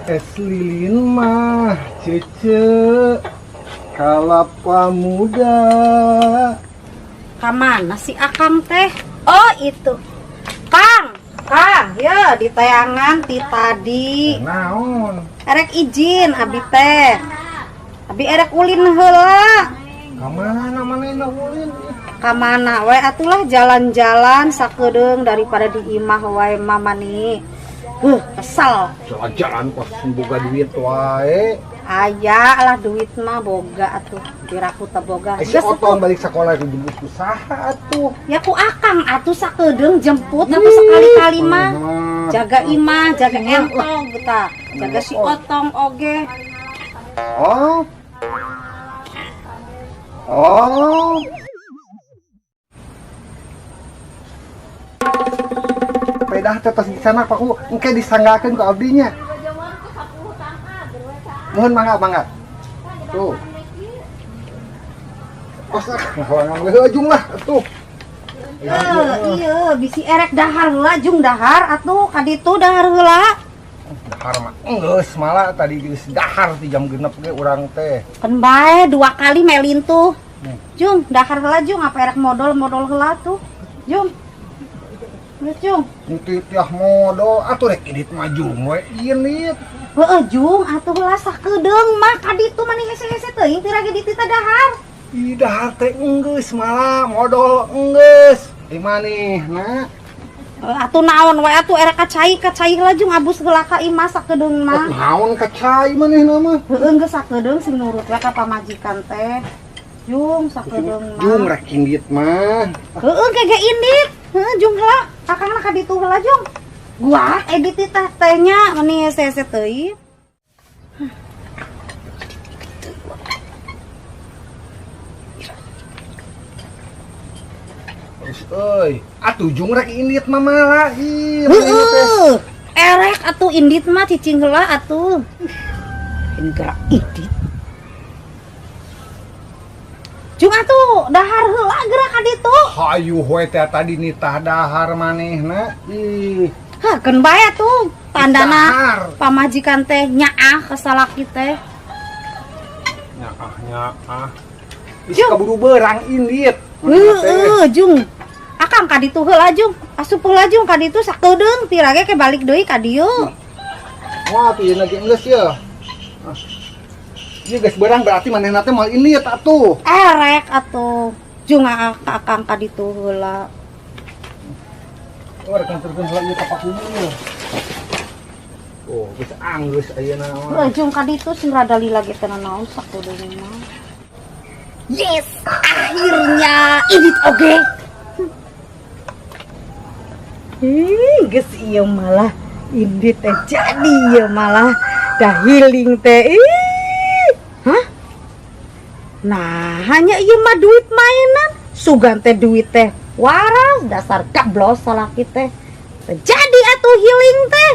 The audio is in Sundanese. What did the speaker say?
Es lilin mah cece kalapa muda. Kamana si Akang teh? Oh, itu. Kang, Kang, ya diteangan ti tadi. Naon? Erek izin abi teh. Abi erek ulin heula. Kamana manehna ulin? Kamana we atulah, jalan-jalan sakedeung daripada di imah wae mama nih. Kesel. Jalan-jalan kos boga duit wae. Aya lah, duit mah boga atuh. Piraku teh boga. Eh, si Geus Oton atuh. Balik sekolah dijemput ku saha atuh? Ya ku Akang atuh, sakedeung jemput atuh sekali-kali mah. Mah. Jaga imah, jaga entog tah. Jaga si Otong oge. Oh. Oh. Pedah teh tos di sana Pak, engke disanggakeun ku abdinya. Mohon mangga mangga. Tuh. Kos ah, ngahalangan we heuh jung lah atuh. Eh, iya, bisi erek dahar heula, jung, dahar atuh ka ditu dahar heula. Dahar mah geus malah tadi geus dahar di jam 6 ge urang teh. Keun bae dua kali melin tuh. Jung, dahar heula jung, apa erek modol-modol heula tuh. Jung. Geus, jung. Nitih modol atuh, rek indit mah jung we indit. Heeh, jung, atuh heula sakedeung mah ka ditu, mani hese-hese teuing tira ge ditita dahar. Ih, dahar teh enggeus malah modol enggeus. Di manehna? Eh, atuh naon we atuh, erek ka cai, ka cai heula jung, abus heula ka imah sakedeung mah. Naon ka cai manehna mah? Heeh, geus sakedeung sing nurut we ka pamajikan teh. Jung, sakedeung mah. Jung, rek indit mah. Heeh, gege indit. Heeh, jung heula. Akangna ka ditu heula, jung. Gua edit teh tehnya meni hese-hese teuing. Geus euy. Atuh jung, rek indit mah malah ih manehna teh. Heeh. Erek atuh indit mah, cicing heula atuh. Gerak indit. Jung atuh dahar heula gerak ka ditu. Hayu we teh tadi nitah dahar manehna. Ih. Hah, keun bae atuh. Tandana Dahar. Pamajikan teh nyaah ka salaki teh. Nyaah nyaah. Bisa Jung. kaburu berang indit. Manehna teh. Heeh, jung. Akang ka ditu heula jung. Asup heula jung ka ditu sakedeung tirage ke balik deui ka dieu. Wah, tuh ieu lagi enggeus ya. Ah. Ieu geus berang berarti manehna teh moal indit atuh. Erek atuh. Jung ka akang ka ditu heula. Oh, rek nganterkeun heula ieu ka Pak Kubu. Oh, geus anggeus ayeuna mah. Heeh, jung ka ditu sing rada lila ge teh naon sakedeung mah. Yes, akhirnya indit oge. Ih, geus ieu malah indit teh jadi ieu malah dah healing teh. Ih. Hah? Nah, hanya ieu mah duit mainan. Sugan teh duit teh waras, dasar gablos salaki teh. Jadi atuh healing teh.